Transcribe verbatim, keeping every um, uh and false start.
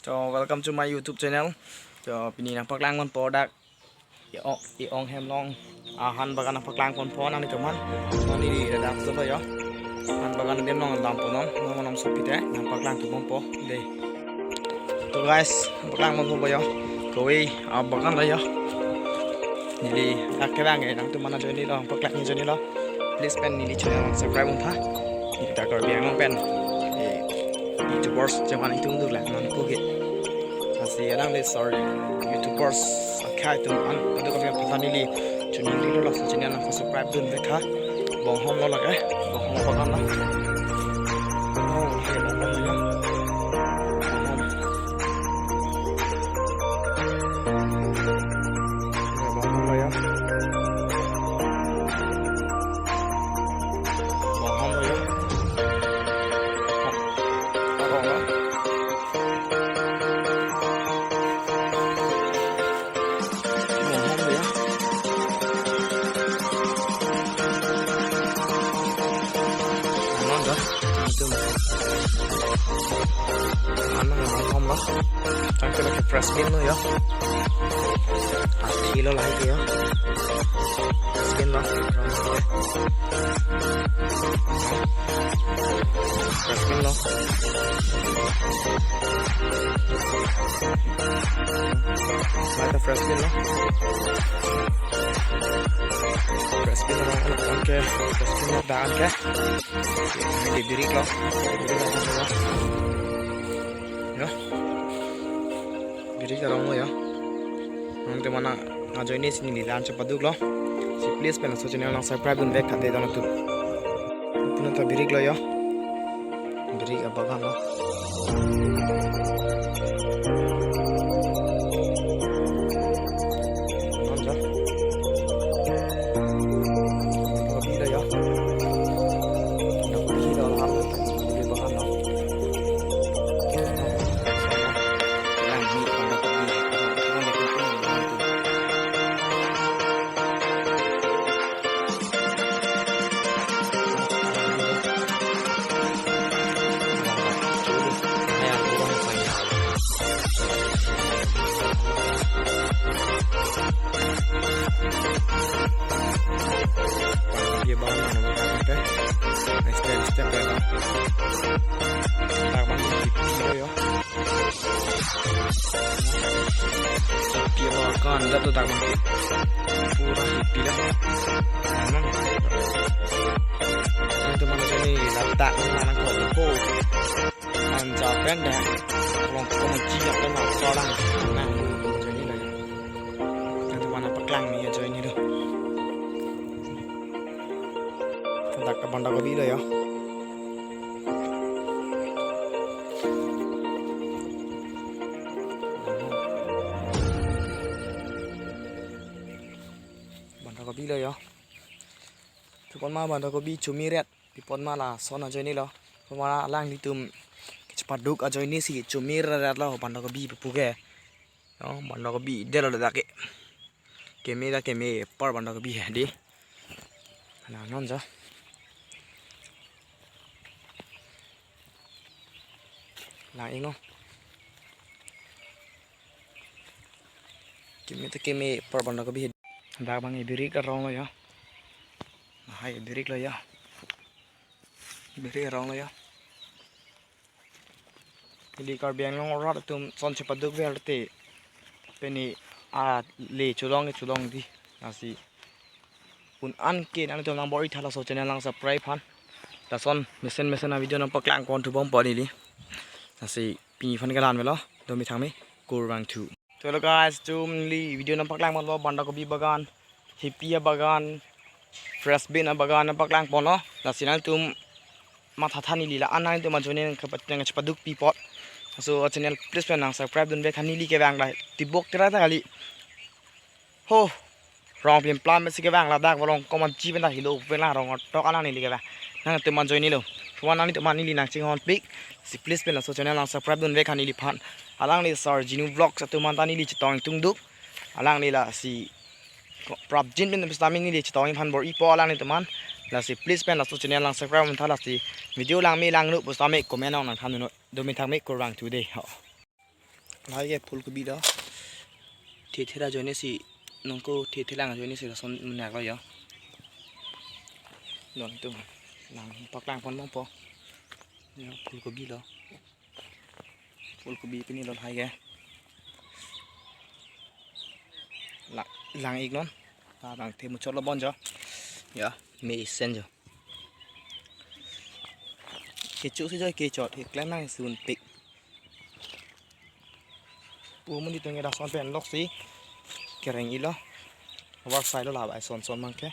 So, welcome to my YouTube channel. So, pini nangpaklang ponpo dak. I-ong, i-ong hem along. Ah, han bagan nangpaklang ponpo nanglitum aphan. Neli ladak solo yo. Han bagan adim along dampo non. Nang manom sopite. Nangpaklang tu ponpo. Dei. To guys, nangpaklang ponpo yo. Kove, ah, bagan lo yo. Neli dak kevang ke nangtum aphan ajoine lo, nangpaklang ajoine lo. Please pen neli channel subscribe un tha. Neli ta Karbi Anglong pen, eh, YouTubers jaman ingtungduklang nangkok ke. Lasi alangli sorry YouTubers akhei atum an pada kami pata neli channel neli lo, laso channel nangpasubscribe dunvek tha. Bonghom lo lake, bonghom bagan lo. Oh, hai bonghom lo ya. Bonghom. Ya, bonghom lo ya. Bonghom lo ya. Arong lo. Bonghom lo ya. Ano dah? Itu. Ano yang bonghom lo? Tangke lake fresh bean lo ya. Athi lo lahai ke ya. Fresh bean lo. Fresh bean lo. Lahai ta fresh bean lo. Fresh bean lo, oke. Fresh bean lo, dah, oke. Ini birik lo. Birik lo, ya. Birik arong lo ya. Nangtum aphan ajoine si neli la-an chepaduk lo. Si please pen laso channel nang subscribe dunvek tha dei don atum. Puna ta birik lo ya. Birik abagan lo. Nonja. Kopi lo ya. Kopi lo, kopi bagan lo. Dia bahan mana bukan teh. Step step ya. Dak bang di video ya. Hippie bagan, dak tu dak bang. Pura hippie dah. Aman. Nangtum aphan ajoine ladak nang nangkok. Anja pen dah. Long kono jiak pen nang solang. Nang ajoine lo ya. Nangtum aphan paklang neli ajoine lo. Dak ke banda kopi lo ya. Banda kopi lo ya. Thupon ma banda kopi chumi ret. Pipon ma lason ajoine lo. Pon ma alanglitum chepaduk ajoine si chumi ret lo banda kopi puke. Yo, banda kopi dei lo dak ke. Keme dak keme apor banda kopi he dei. Nang nonja. Lang ingno. Keme ta keme apor banda kopi he. Dak bang birik arong lo ya. Hai birik lo ya. Birik arong lo ya. Ili Karbi Anglong arat atum son chepaduk ver te pini ale cholong cholong dei. Lasi un-an ke nangtum nang bor-i tha laso channel nang subscribe aphan. Lason mesen mesen avideo nangpaklang pon thu bompo neli. Lasi pini aphan ke la-an avelo. Dome thangme, kurvangthu. Hello guys, nangtum neli video nangpaklang ponlo banda kopi bagan, hippie bagan, fresh bean bagan nangpaklang ponlo. Lasi nangtum matha tha neli la-an nangtum ajoine nang chepaduk pi apot. Laso channel please pen nang subscribe dunvek tha neli kevang dak tibok tera ta kali. Ho. Rong plim plam si kevang ladak volong komat ji pen dak helo pen la rong tok alang neli kevang. Nangtum ajoine lo. Pon nangtum aphan neli nang chinghon pik. Si please pen laso channel nang subscribe dunvek tha neliphan. Alangli Sir Jinu Vlogs atum aphan ta neli chetong ingtungduk. Alangli lasi prapjin pen pusitame neli chetong aphan bor-ipo alanglitum aphan. Lasi please pen laso channel nang subscribe un tha lasi video langme langno pusitame comment nang nangthan non. Dome thangme kurvangthu dei. Ho. Lahai ke phulkobi lo. Thethir ajoine si, nonke thethir lang ajoine si lason munak lo yo. Non tu lang paklang pon mongpo. Yo, phulkobi lo. Phulkobi pini lo lahai ke. La, lang ik non. Ta bang the muchot lo bon jo. Ya, mesen jo. Kecho si jo kecho, keklem nangsun pik. Pu amonit atum ke lason pen lok si kereng-i lo. War sai lo la bai son son mang ke.